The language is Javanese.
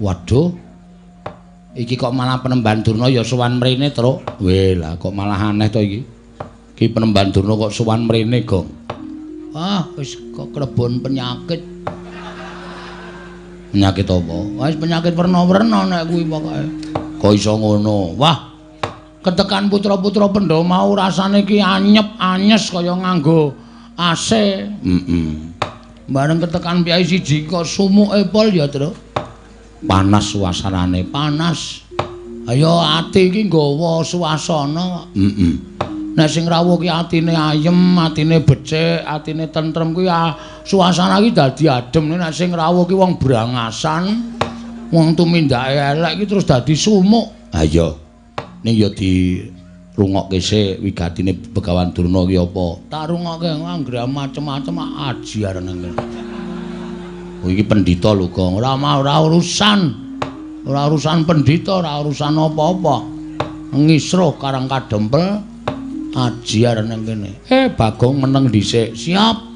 Waduh. Iki kok malah Penemban Durna ya sowan mrene, Truk. Weh, lah kok malah aneh to iki. Iki Penemban Durna kok sowan mrene, Gong. Ah, wis kok klebon penyakit. Penyakit apa? Wis penyakit werna-werna nek kuwi pokoke. Kok iso ngono? Wah. Ketekan putra-putra Pandhawa mau rasane iki anyep-anyes kaya nganggo AC. Heeh. Bareng ketekan piyai siji kok sumuke pol ya, Truk. Panas suasanane, panas. Ayo ati iki nggawa suasana. Heeh. Nek sing rawuh ki atine ayem, atine becik, atine tentrem kuwi suasana iki dadi adem. Nek sing rawuh ki wong brangasan, wong tumindake elek iki terus dadi sumuk. Ha iya. Ning ya dirungokke sik wigatine Begawan Durna ki apa? Tak rungokke anggere macem-macem aji arene kene. Oh iki pendhita lho, Gong. Ora ora urusan. Ora urusan pendhita, ora urusan apa-apa. Ngisruh karang kadempel aji arene kene. Bagong meneng dhisik. Siap.